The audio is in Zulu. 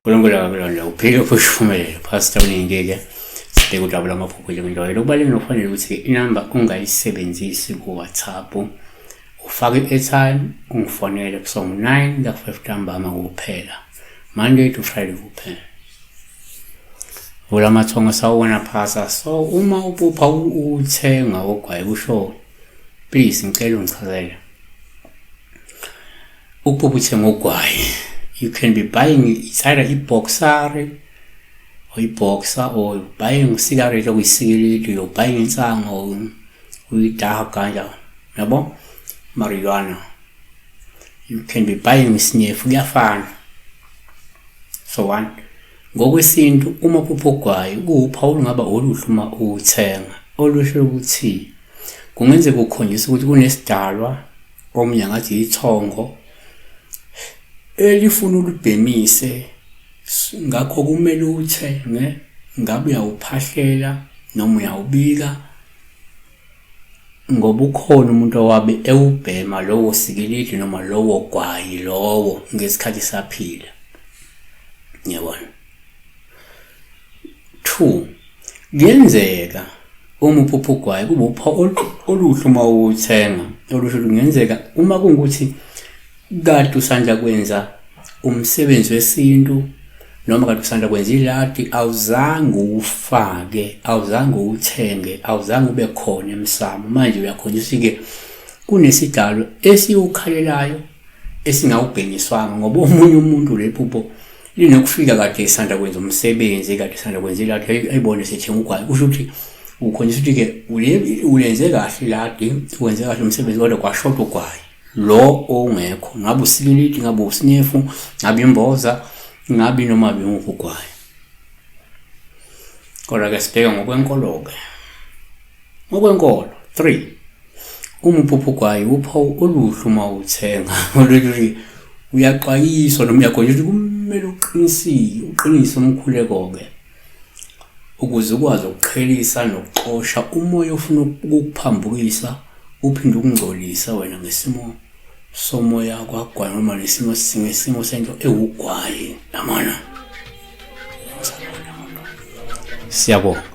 Unkulunkulu akakulonde uphile futhi uphumelele. Pastor Uningike sibheke udaba lwamaphupho njengenjwayelo. Kubalulekile nokufanele ukuthi inamba ungayisebenzisi ku-WhatsApp. Ufake i-airtime ungifonele kusongu 9 ka 5 ntambama kuphela. Monday to Friday kuphela. Vula amathongo sawubona phasa. So uma uphupha uthenga ugwayi kusho please ngicela ungichazele. Ukuphupha uthenga ugwayi you can be buying it's either i-boxer or i-boxer or buying cigarette okuyisikilidi you're buying insango uyidaha ganja yabo marijuana you can be buying isinyefu kuyafana so one ngokwesintu uma uphupha ugwayi kuwuphawu olungaba oluhle uma uwuthenga olusho ukuthi kungenzeka ukhonjiswe ukuthi kunesidalwa omunye angathi yithongo elifuna ulibhemise ngakho kumele uwuthenge ngabe uyawuphahlela noma uyawubika ngoba ukhona umuntu owabe ewubhema lowo sikilidi noma lowo gwayi lowo ngesikhathi saphila ngiyabona 2 kuyenzeka uma uphupha ugwayi kube upha oluhle uma uwuthenga olusho kungenzeka uma kungukuthi kade usandla kwenza umsebenzi wesintu noma kade usanda kwenza iladi awuzange uwufake awuzange uwuthenge awuzange ube khona emsamo manje uyakhonjiswa-ke kunesidalo esiwukhalelayo esingawubhenyiswanga ngoba omunye umuntu lephupho linokufika kade esanda kwenza umsebenzi kade esanda kwenza iladi ayibone sethenga ugwayi kusho ukuthi ukhonjisa ukuthi-ke ulenze kahle iladi wenze kahle umsebenzi kodwa kwashoda ugwayi lo ongekho ngabe usikilidi ngabe usinefu ngabe imboza ngabe noma benguphi ugwayi kodwa-ke sibheke ngokwenkolo-ke ngokwenkolo 3 uma uphupha ugwayi uphawu oluhle uma uthenga oluthi uyaxwayiswa noma uyagonja ukuthi kumele uqinisile uqinise umkhuleko-ke ukuze ukwazi ukuqhelisa nokuxosha umoya ofuna ukukuphambukisa uphinde ukungcolisa wena ngesimo somoya kwagwayi noma nesimo ngesimo sento ewugwayi yamona siyabonga.